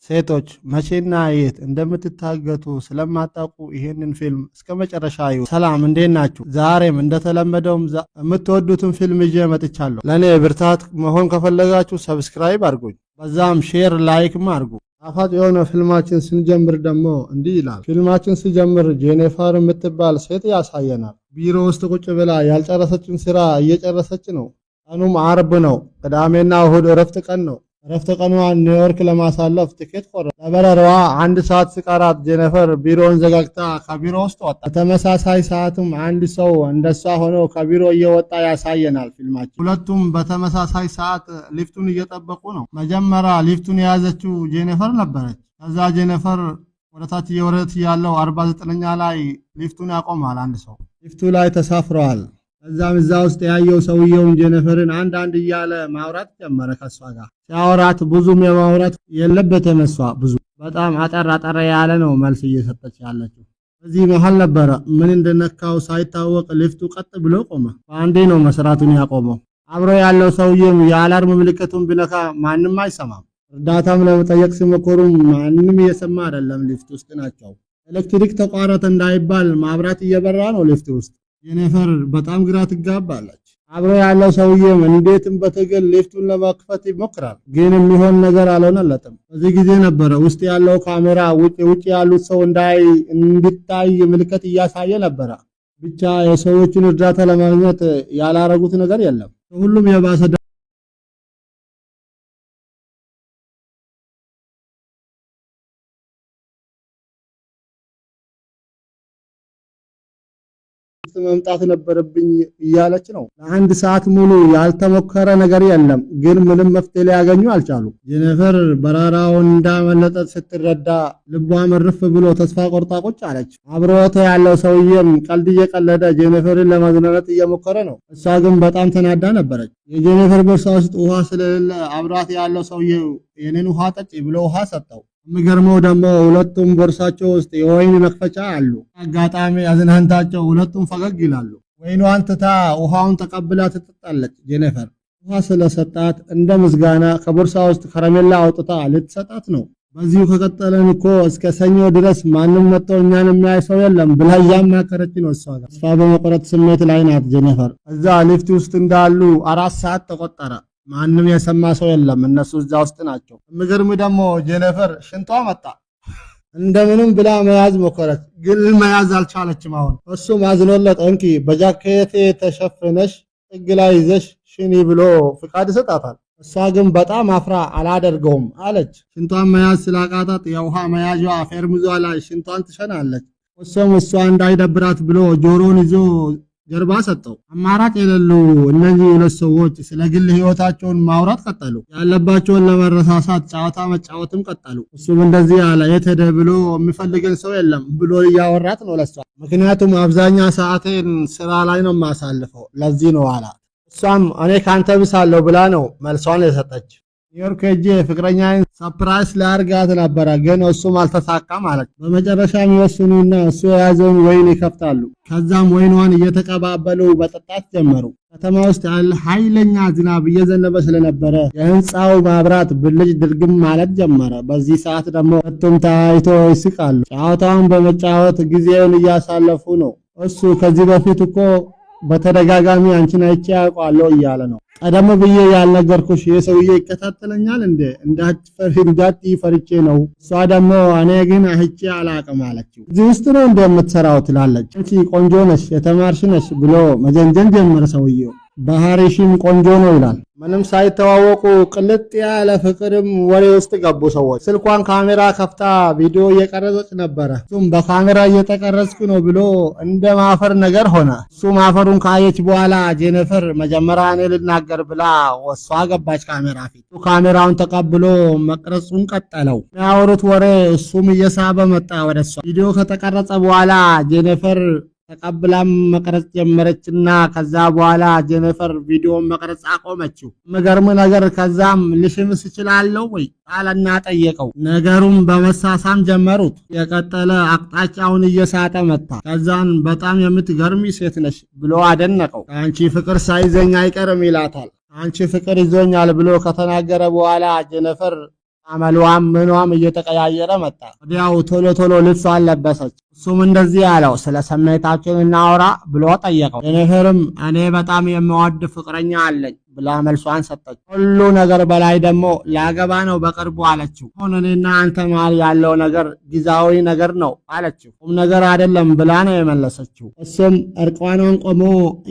ሴቶች መቼና የት እንደምትታገቱ ስለማታውቁ ይሄንን ፊልም እስከ መጨረሻ እዩ። ሰላም፣ እንዴት ናችሁ? ዛሬም እንደተለመደውም የምትወዱትን ፊልም ይዤ መጥቻለሁ። ለእኔ ብርታት መሆን ከፈለጋችሁ subscribe አድርጉኝ፣ በዛም share like ም አድርጉ። ጣፋጭ የሆነ ፊልማችን ስንጀምር ደግሞ እንዲህ ይላል። ፊልማችን ሲጀምር ጄኔፈር የምትባል ሴት ያሳየናል። ቢሮ ውስጥ ቁጭ ብላ ያልጨረሰችን ስራ እየጨረሰች ነው። ቀኑም አርብ ነው። ቅዳሜና እሁድ እረፍት ቀን ነው። እረፍት ቀኗን ኒውዮርክ ለማሳለፍ ትኬት ቆረጠ። ለበረራዋ 1 ሰዓት ሲቀራት ጄኔፈር ቢሮውን ዘጋግታ ከቢሮ ውስጥ ወጣ። በተመሳሳይ ሰዓትም አንድ ሰው እንደሷ ሆኖ ከቢሮ እየወጣ ያሳየናል ፊልማችን። ሁለቱም በተመሳሳይ ሰዓት ሊፍቱን እየጠበቁ ነው። መጀመሪያ ሊፍቱን የያዘችው ጄኔፈር ነበረች። ከዛ ጄኔፈር ወደታች እየወረደች ያለው 49ኛ ላይ ሊፍቱን ያቆማል። አንድ ሰው ሊፍቱ ላይ ተሳፍረዋል። ከዛም እዛ ውስጥ ያየው ሰውየውን ጄኔፈርን አንድ አንድ እያለ ማውራት ጀመረ። ከሷ ጋር ሲያወራት ብዙም የማውራት የለበትም፣ እሷ ብዙ በጣም አጠር አጠር ያለ ነው መልስ እየሰጠች ያለችው። በዚህ መሃል ነበረ ምን እንደነካው ሳይታወቅ ሊፍቱ ቀጥ ብሎ ቆመ። በአንዴ ነው መስራቱን ያቆመው። አብሮ ያለው ሰውዬም የ alarm ምልክቱን ቢነካ ማንም አይሰማም። እርዳታም ለመጠየቅ ሲሞክሩም ማንም እየሰማ አይደለም። ሊፍት ውስጥ ናቸው። ኤሌክትሪክ ተቋረጠ እንዳይባል ማብራት እየበራ ነው ሊፍት ውስጥ። ጄኔፈር በጣም ግራ ትጋባለች። አብሮ ያለው ሰውዬም እንዴትም በትግል ሊፍቱን ለመክፈት ይሞክራል፣ ግን የሚሆን ነገር አልሆነለትም። በዚህ ጊዜ ነበረ ውስጥ ያለው ካሜራ ውጭ ውጭ ያሉት ሰው እንዳይ እንዲታይ ምልክት እያሳየ ነበረ። ብቻ የሰዎችን እርዳታ ለማግኘት ያላረጉት ነገር የለም። ከሁሉም የባሰ መምጣት ነበረብኝ እያለች ነው። ለአንድ ሰዓት ሙሉ ያልተሞከረ ነገር የለም፣ ግን ምንም መፍትሄ ሊያገኙ አልቻሉ። ጄኔፈር በረራውን እንዳመለጠት ስትረዳ ልቧ እርፍ ብሎ ተስፋ ቆርጣ ቁጭ አለች። አብሮት ያለው ሰውዬም ቀልድ እየቀለደ ጄኔፈርን ለማዝናናት እየሞከረ ነው። እሷ ግን በጣም ተናዳ ነበረች። የጄኔፈር ቦርሳ ውስጥ ውሃ ስለሌለ አብሯት ያለው ሰውዬ የኔን ውሃ ጠጪ ብሎ ውሃ ሰጠው። የሚገርመው ደግሞ ሁለቱም ቦርሳቸው ውስጥ የወይን መክፈቻ አሉ። አጋጣሚ አዝናንታቸው ሁለቱም ፈገግ ይላሉ። ወይኗን ትታ ውሃውን ተቀብላ ትጠጣለች። ጄኔፈር ውሃ ስለሰጣት እንደ ምስጋና ከቦርሳ ውስጥ ከረሜላ አውጥታ ልትሰጣት ነው። በዚሁ ከቀጠለን እኮ እስከ ሰኞ ድረስ ማንም መጥቶ እኛን የሚያይ ሰው የለም ብላ እያማከረች ነው። እሷ ጋር ተስፋ በመቁረጥ ስሜት ላይ ናት ጄኔፈር። እዛ ሊፍት ውስጥ እንዳሉ 4 ሰዓት ተቆጠረ። ማንም የሰማ ሰው የለም። እነሱ እዛ ውስጥ ናቸው። የሚገርም ደግሞ ጄኔፈር ሽንቷ መጣ። እንደምንም ብላ መያዝ ሞከረች፣ ግን መያዝ አልቻለችም። አሁን እሱም አዝኖለት እንኪ በጃኬቴ ተሸፍነሽ ጥግ ላይ ይዘሽ ሽኒ ብሎ ፍቃድ ይሰጣታል። እሷ ግን በጣም አፍራ አላደርገውም አለች። ሽንቷን መያዝ ስላቃታት የውሃ መያዣ ፌርሙዟ ላይ ሽንቷን ትሸናለች። እሱም እሷ እንዳይደብራት ብሎ ጆሮን ይዞ ጀርባ ሰጠው። አማራጭ የሌሉ እነዚህ ሁለት ሰዎች ስለ ግል ህይወታቸውን ማውራት ቀጠሉ። ያለባቸውን ለመረሳሳት ጨዋታ መጫወትም ቀጠሉ። እሱም እንደዚህ ያለ የት ሄደ ብሎ የሚፈልገን ሰው የለም ብሎ እያወራት ነው ለሷ። ምክንያቱም አብዛኛ ሰዓቴን ስራ ላይ ነው የማሳልፈው ለዚህ ነው አላት። እሷም እኔ ካንተ ብሳለሁ ብላ ነው መልሷን የሰጠች። ኒውዮርክ ሄጄ ፍቅረኛዬን surprise ላርጋት ነበረ፣ ግን እሱም አልተሳካም አለች። በመጨረሻም ይወስኑና እሱ የያዘውን ወይን ይከፍታሉ። ከዛም ወይኗን እየተቀባበሉ መጠጣት ጀመሩ። ከተማ ውስጥ ያለ ኃይለኛ ዝናብ እየዘነበ ስለነበረ የህንፃው መብራት ብልጭ ድርግም ማለት ጀመረ። በዚህ ሰዓት ደግሞ ሁለቱም ተያይቶ ይስቃሉ። ጨዋታውን በመጫወት ጊዜውን እያሳለፉ ነው። እሱ ከዚህ በፊት እኮ በተደጋጋሚ አንቺን አይቼ ያውቃለሁ እያለ ነው። ቀደም ብዬ ያልነገርኩሽ ይህ ሰውዬ ይከታተለኛል እንዴ እንዳትይ ፈርቼ ነው። እሷ ደግሞ እኔ ግን አይቼ አላቅም አለችው። እዚህ ውስጥ ነው እንደምትሰራው ትላለች። አንቺ ቆንጆ ነሽ፣ የተማርሽ ነሽ ብሎ መጀንጀን ጀመረ ሰውዬው። ባህሪሽም ቆንጆ ነው ይላል። ምንም ሳይተዋወቁ ቅልጥ ያለ ፍቅርም ወሬ ውስጥ ገቡ ሰዎች። ስልኳን ካሜራ ከፍታ ቪዲዮ እየቀረጸች ነበረ። እሱም በካሜራ እየተቀረጽኩ ነው ብሎ እንደ ማፈር ነገር ሆነ። እሱ ማፈሩን ካየች በኋላ ጄኔፈር መጀመሪያ እኔ ልናገር ብላ ወሷ ገባች ካሜራ ፊት። እሱ ካሜራውን ተቀብሎ መቅረጹን ቀጠለው። የሚያወሩት ወሬ እሱም እየሳበ መጣ ወደ እሷ። ቪዲዮ ከተቀረጸ በኋላ ጄኔፈር ተቀብላም መቅረጽ ጀመረችና ከዛ በኋላ ጄኔፈር ቪዲዮን መቅረጽ አቆመችው። የሚገርም ነገር ከዛም ልስምሽ እችላለሁ ወይ አለና ጠየቀው። ነገሩም በመሳሳም ጀመሩት። የቀጠለ አቅጣጫውን እየሳተ መጣ። ከዛን በጣም የምትገርሚ ሴት ነሽ ብሎ አደነቀው። አንቺ ፍቅር ሳይዘኝ አይቀርም ይላታል። አንቺ ፍቅር ይዞኛል ብሎ ከተናገረ በኋላ ጄኔፈር አመሏም ምኗም እየተቀያየረ መጣ። ወዲያው ቶሎ ቶሎ ልብሷን ለበሰች። እሱም እንደዚህ ያለው ስለ ስሜታችን እናውራ ብሎ ጠየቀው። ጄኒፈርም እኔ በጣም የምወድ ፍቅረኛ አለኝ ብላ መልሷን ሰጠች። ሁሉ ነገር በላይ ደግሞ ላገባ ነው በቅርቡ አለችው። አሁን እኔና አንተ መሃል ያለው ነገር ጊዜያዊ ነገር ነው አለችው። ቁም ነገር አይደለም ብላ ነው የመለሰችው። እሱም እርቃኑን ቆሞ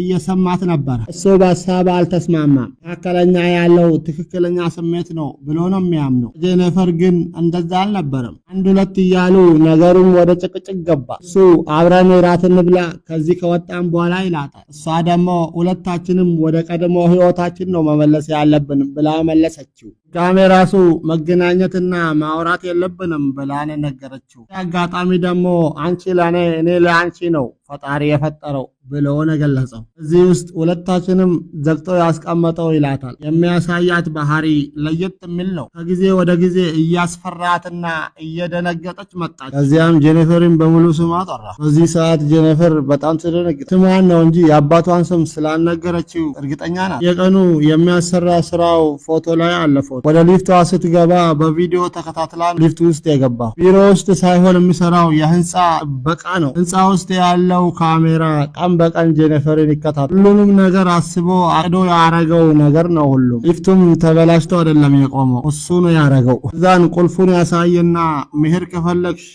እየሰማት ነበር። እሱ በሀሳብ አልተስማማም። መካከለኛ ያለው ትክክለኛ ስሜት ነው ብሎ ነው የሚያምነው። ጄኒፈር ግን እንደዛ አልነበረም። አንድ ሁለት እያሉ ነገሩም ወደ ጭቅጭቅ ገባ። እሱ አብረን እራት እንብላ ከዚህ ከወጣን በኋላ ይላታል። እሷ ደግሞ ሁለታችንም ወደ ቀድሞ ህይወታችን ነው መመለስ ያለብን ብላ መለሰችው። ድጋሜ ራሱ መገናኘትና ማውራት የለብንም ብላ ነገረችው። አጋጣሚ ደግሞ አንቺ ለእኔ እኔ ለአንቺ ነው ፈጣሪ የፈጠረው ብሎ ነው የገለጸው። እዚህ ውስጥ ሁለታችንም ዘግቶ ያስቀመጠው ይላታል። የሚያሳያት ባህሪ ለየት የሚል ነው። ከጊዜ ወደ ጊዜ እያስፈራትና እየደነገጠች መጣች። ከዚያም ጄኒፈርን በሙሉ ስሟ ጠራ። በዚህ ሰዓት ጄኒፈር በጣም ትደነግጥ። ስሟን ነው እንጂ የአባቷን ስም ስላልነገረችው እርግጠኛ ናት። የቀኑ የሚያሰራ ስራው ፎቶ ላይ አለ ፎቶ። ወደ ሊፍቷ ስትገባ በቪዲዮ ተከታትላ ሊፍት ውስጥ የገባው ቢሮ ውስጥ ሳይሆን የሚሰራው የህንፃ ጥበቃ ነው። ህንፃ ውስጥ ያለው ካሜራ ቀን በቀን ጄኒፈርን ይከታተል። ሁሉንም ነገር አስቦ አቅዶ ያረገው ነገር ነው። ሁሉም ሊፍቱም ተበላሽቶ አይደለም የቆመው፣ እሱ ነው ያረገው። እዛን ቁልፉን ያሳየና መሄድ ከፈለግሽ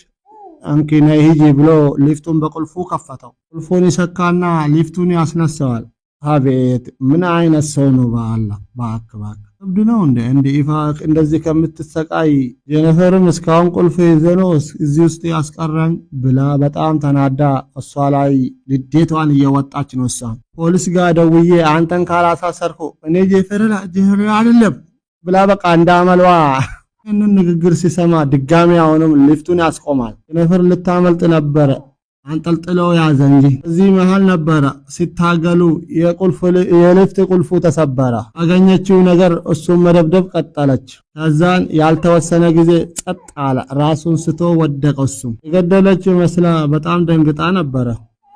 አንኪ ነይ ሂጂ ብሎ ሊፍቱን በቁልፉ ከፈተው። ቁልፉን ይሰካና ሊፍቱን ያስነሳዋል። አቤት ምን አይነት ሰው ነው! በአላህ ባክ ባክ እብድ ነው እንዴ? እንደ ኢፋ እንደዚህ ከምትሰቃይ ጄኒፈርም እስካሁን ቁልፍ ይዘ ነው እዚህ ውስጥ ያስቀረኝ ብላ በጣም ተናዳ እሷ ላይ ንዴቷን እየወጣች ነው። እሷ ፖሊስ ጋር ደውዬ አንተን ካላሳሰርኩ እኔ ጄፈር አይደለም ብላ በቃ እንዳመሏ ይህንን ንግግር ሲሰማ ድጋሚ አሁንም ሊፍቱን ያስቆማል። ጄኒፈር ልታመልጥ ነበረ፣ አንጠልጥሎ ያዘ እንጂ እዚህ መሃል ነበረ ሲታገሉ የሊፍት ቁልፉ ተሰበረ። አገኘችው ነገር እሱን መደብደብ ቀጠለች። ከዛን ያልተወሰነ ጊዜ ጸጥ አለ። ራሱን ስቶ ወደቀ። እሱም የገደለችው መስላ በጣም ደንግጣ ነበረ።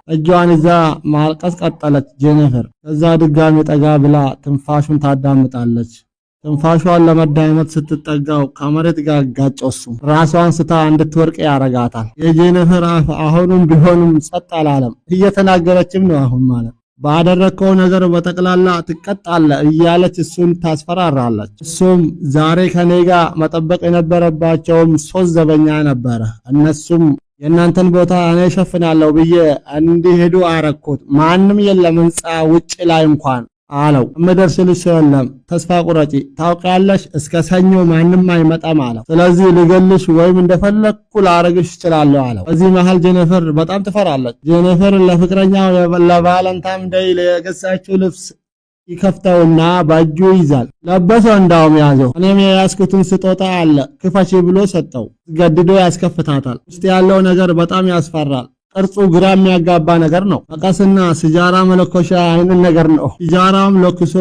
እጇን ይዛ ማልቀስ ቀጠለች ጄኒፈር። ከዛ ድጋሚ ጠጋ ብላ ትንፋሹን ታዳምጣለች። ትንፋሿን ለመዳመጥ ስትጠጋው ከመሬት ጋር ጋጨው። እሱም ራሷን ስታ እንድትወርቅ ያረጋታል። የጄኒፈር አፍ አሁንም ቢሆንም ጸጥ አላለም። እየተናገረችም ነው አሁን ማለት ባደረግከው ነገር በጠቅላላ ትቀጣለህ እያለች እሱን ታስፈራራለች። እሱም ዛሬ ከኔ ጋር መጠበቅ የነበረባቸውም 3 ዘበኛ ነበረ። እነሱም የእናንተን ቦታ እኔ እሸፍናለሁ ብዬ እንዲሄዱ አረኩት። ማንም የለም ህንፃ ውጭ ላይ እንኳን አለው። እምደርስልሽ ሰው የለም፣ ተስፋ ቁረጪ፣ ታውቂያለሽ፣ እስከ ሰኞ ማንም አይመጣም አለው። ስለዚህ ልገልሽ ወይም እንደፈለግኩ ላረግሽ እችላለሁ አለው። በዚህ መሃል ጄኒፈር በጣም ትፈራለች። ጄኒፈር ለፍቅረኛው ለ Valentine Day የገዛችው ልብስ ይከፍተውና በእጁ ይዛል። ለበሰው፣ እንዳውም ያዘው። እኔም የያዝኩትን ስጦታ አለ ክፈቺ ብሎ ሰጠው። ገድዶ ያስከፍታታል። ውስጥ ያለው ነገር በጣም ያስፈራል። ቅርጹ ግራ የሚያጋባ ነገር ነው። መቀስና ሲጃራ መለኮሻ አይነት ነገር ነው። ሲጃራም ለኩሶ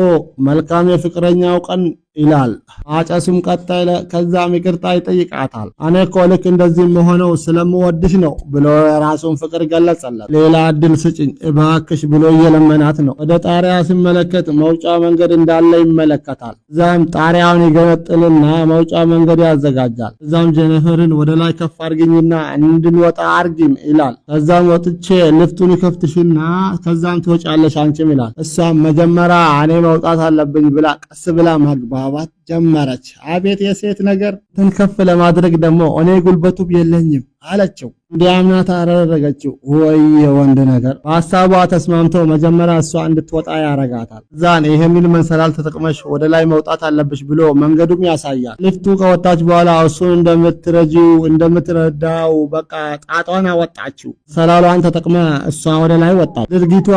መልካም የፍቅረኛው ቀን ይላል። ማጨሱም ቀጠለ። ከዛም ይቅርታ ይጠይቃታል። እኔ እኮ ልክ እንደዚህ መሆነው ስለምወድሽ ነው ብሎ የራሱን ፍቅር ገለጸለት። ሌላ እድል ስጭኝ እባክሽ ብሎ እየለመናት ነው። ወደ ጣሪያ ሲመለከት መውጫ መንገድ እንዳለ ይመለከታል። እዛም ጣሪያውን ይገነጥልና መውጫ መንገድ ያዘጋጃል። እዛም ጄኒፈርን ወደ ላይ ከፍ አርግኝና እንድንወጣ አርጊም ይላል። ከዛም ወጥቼ ልፍቱን ይከፍትሽና ከዛም ትወጫለሽ አንቺም ይላል። እሷም መጀመሪያ እኔ መውጣት አለብኝ ብላ ቀስ ብላ ማግባባት ጀመረች። አቤት የሴት ነገር! ከፍ ለማድረግ ደግሞ እኔ ጉልበቱ የለኝም አለችው። እንዲያምናት አደረገችው። ወይ የወንድ ነገር! በሀሳቧ ተስማምቶ መጀመሪያ እሷ እንድትወጣ ያረጋታል። እዛን ይሄንን መንሰላል ተጠቅመሽ ወደ ላይ መውጣት አለብሽ ብሎ መንገዱም ያሳያል። ሊፍቱ ከወጣች በኋላ እሱን እንደምትረጂው እንደምትረዳው በቃ ጣጧን አወጣችው። ሰላሏን ተጠቅመ እሷ ወደ ላይ ወጣች። ድርጊቷ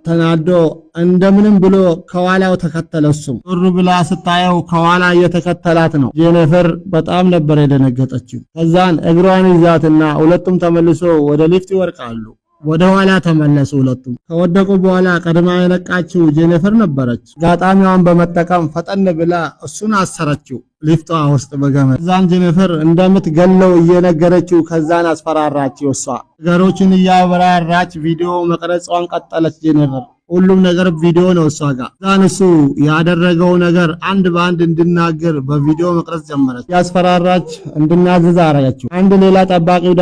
ተናዶ እንደምንም ብሎ ከኋላው ተከተለ። እሱም ጡር ብላ ስታየው ከኋላ እየተከተላት ነው። ጄኒፈር በጣም ነበር የደነገጠችው። ከዛን እግሯን ይዛትና ሁለቱም ተመልሶ ወደ ሊፍት ይወርቃሉ። ወደ ኋላ ተመለሱ። ሁለቱም ከወደቁ በኋላ ቀድማ የነቃችው ጄኒፈር ነበረች። አጋጣሚዋን በመጠቀም ፈጠን ብላ እሱን አሰረችው ሊፍቷ ውስጥ በገመድ። ከዛን ጄኒፈር እንደምትገለው እየነገረችው ከዛን አስፈራራችው። እሷ ነገሮችን እያብራራች ቪዲዮ መቅረጿን ቀጠለች ጄኒፈር። ሁሉም ነገር ቪዲዮ ነው እሷ ጋር። እዛን እሱ ያደረገው ነገር አንድ በአንድ እንድናገር በቪዲዮ መቅረጽ ጀመረች። ያስፈራራች እንድናዘዝ አረገችው። አንድ ሌላ ጠባቂው